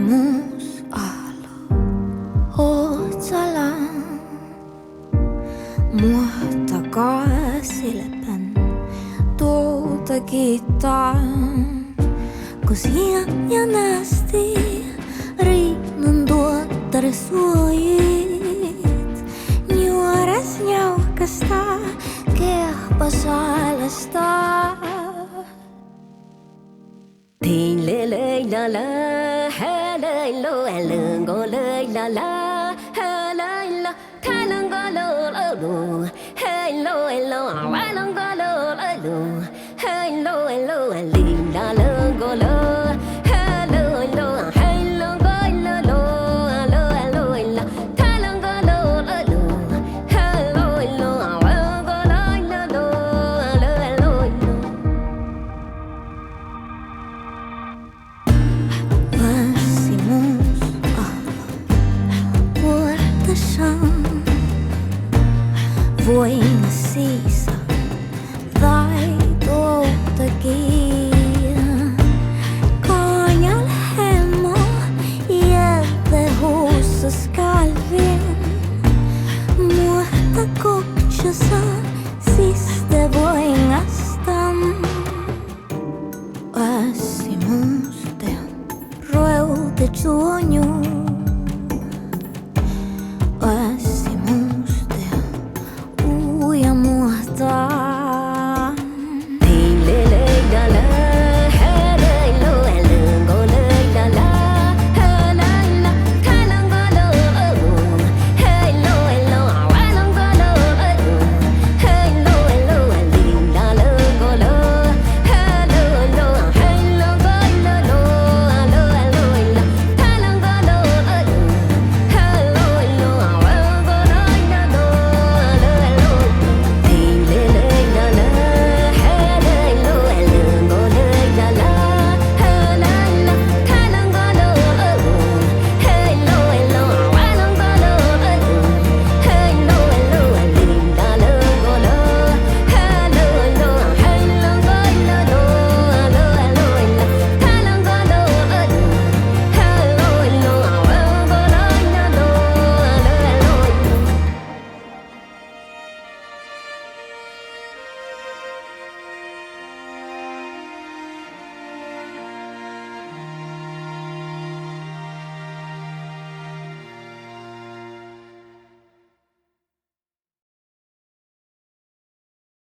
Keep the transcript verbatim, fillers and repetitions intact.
Mus álo ohcalan, muohta gasilben duovdda gitta, gos iebmá násti riidnun duoddar suojit, njuoras njávkasta, geahppa sálásta. Tiinle lei la la, he lei lo, e lei go lei la la, he lei lo, te lei go lo, lo lo, he lei lo, e lei go lo, lo lo, he lei lo, e lei la lei go lo, he lei lo, he lei go lo lo, lo e lei la, te lei go lo, lo lo, he lei lo, e lei go lo, lo lo, lo e lei lo. Oassi mus álo, buorttašan vuoiŋŋas sisa, dáidduid ovddagiin. Gaŋal heamma, jeđđe husas gálvvin, muohta gokčasa siste vuoiŋŋastan. Oassi mus dehan, ruovdečuvvon